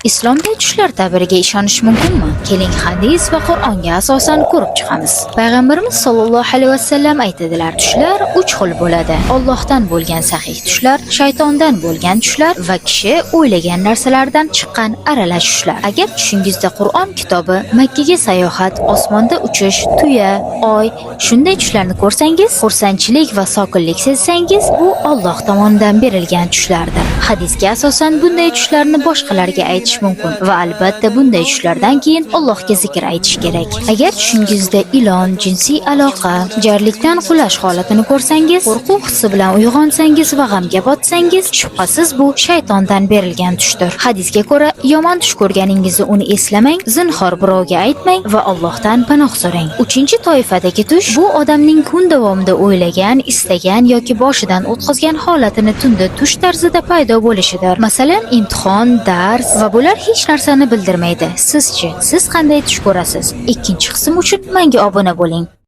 Islomda tushlar ta'biriga ishonish mumkinmi? Keling, hadis va Qur'onga asosan ko'rib chiqamiz. Payg'ambarimiz sollallohu alayhi vasallam aytadilar: Tushlar uch xil bo'ladi. Allohdan bo'lgan sahih tushlar, shaytondan bo'lgan tushlar va kishi o'ylagan narsalardan chiqqan aralash tushlar. Agar tushingizda Qur'on kitobi, Makkaga sayohat, osmonda uchish, tuya, oy, shunday tushlarni ko'rsangiz, xursandchilik va sokinlik sezsangiz, bu Alloh tomonidan berilgan tushlardir. Hadisga asosan bunday tushlarni boshqalarga aytish mumkin va albatta bunday tushlardan keyin Allohga zikr aytish kerak. Agar tushingizda ilon, jinsiy aloqa, jarlikdan qulash holatini ko'rsangiz, qo'rquv hissi bilan uyg'onsangiz va g'amga botsangiz, shubhasiz bu shaytondan berilgan tushdir. Hadisga ko'ra, yomon tush ko'rganingizni uni eslamang, zinhor birovga aytmang va Allohdan panoh so'rang. Uchinchi toifadagi tush bu odamning kun davomida o'ylagan, istagan yoki boshidan o'tkazgan holatini tunda tush tarzida paydo bo'lishidir. Masalan, imtihon, dars va bular hech narsani bildirmaydi. Sizchi, siz qanday tush ko'rasiz? Ikkinchi qism uchun menga obuna bo'ling.